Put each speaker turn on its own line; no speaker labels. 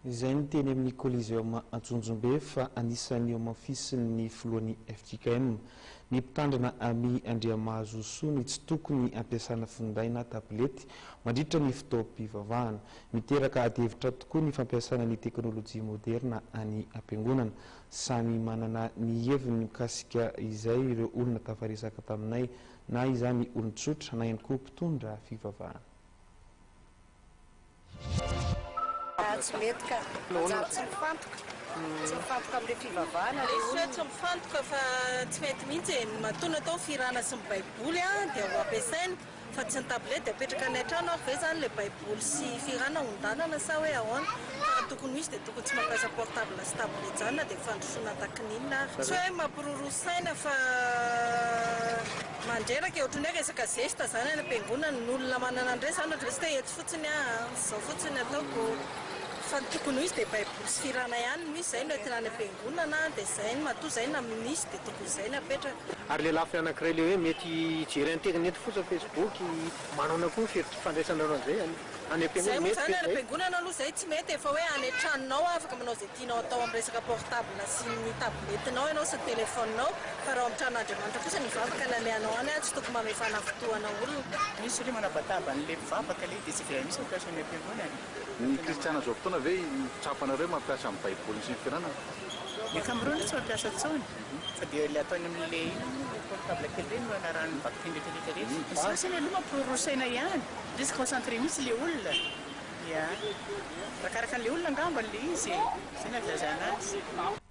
Izay ny teny amin'ny Coliseum Antsonjombe fa anisan'ny nohamafisin'ny filohan'ny fjkm, ny mpitandrina Amy Andriamahazosoa ny tsy tokony hampiasana finday na tablety mandritra ny fotoam-pivavahana. Miteraka adihevitra tokoa ny fampiasana ny teknolojia moderina any am-piangonana. Samy manana ny heviny mikasika izay ireo olona tafaresaka taminay, na izany olon-tsotra na ihany koa mpitondra fivavahana.
Tsy mety ka. Manjary tsy mifantoka. Tsy mifantoka amin'ilay fivavahana ilay
Hoe
olona.
tsy mifantoka fa tsy mety mihitsy e. Matoa natao ny fihirana sy ny baiboly dia ho ampiasaina fa tsy ny tablette dia apetraka any an-trano ary ve izany ilay baiboly sy fihirana hondanana sa hoe ahoana? Fa raha tokony ho izy dia tokony tsy mampiasa portable sy tablette izany na dia fandrosoana takin'inona ary. Tsy hoe mampiroroa saina fa mandreraka e, ohatran'ny hoe resaka zesta izany any am-piangonana, ny olona manana an'ireny izany ohatran'ny hoe tsy te hety fotsiny aho an, izao fotsiny ataoko, fa ny tokony ho izy dia baiboly sy fihirana ihany no izy, izay no entina any am-piangonana dia izay no matoa izay na misy dia tokony izay no apetraka.
Ary le lafiny anakiray le hoe mety hijery internet fotsiny facebook manana koa ny fifandraisanareo an'izay any any
Zay
am-piangonana
moa
mety
zany
ve
any
zay?
am-piangonana aloha zay tsy mety e, fa hoe any an-tranonao afaka manao zay tianao atao amin'ny resaka portable sy ny tablette-nao ianao sy ny téléphone-nao, fa raha ao amin'ny tranon'Andriamanitra kosa ny hivavaka ny alehanao any tsy tokony mamehy fanafitohana olona.
Misy ry manabataba an'ilay mpivavaka ilay dia tsy avela mihitsy mampiasa any am-piangonana.
Ny kristiana zao fotoana ve tsapanareo mampiasa ny baiboly sy ny fianarana?
Ny ankamaroany tsy mampiasa intsony fa dia ilay ataony amin'ilay inona moa ilay portable kely ireny no anarahany ny vakiteny rehetra rehetra ireny. Ny sasany aloha mampiroroa saina ihany, dia tsy concentré mihitsy ilay olona. Ia. Arakaraka an'ilay olona angamba ilay izy e. Izay no azo ilazana azy.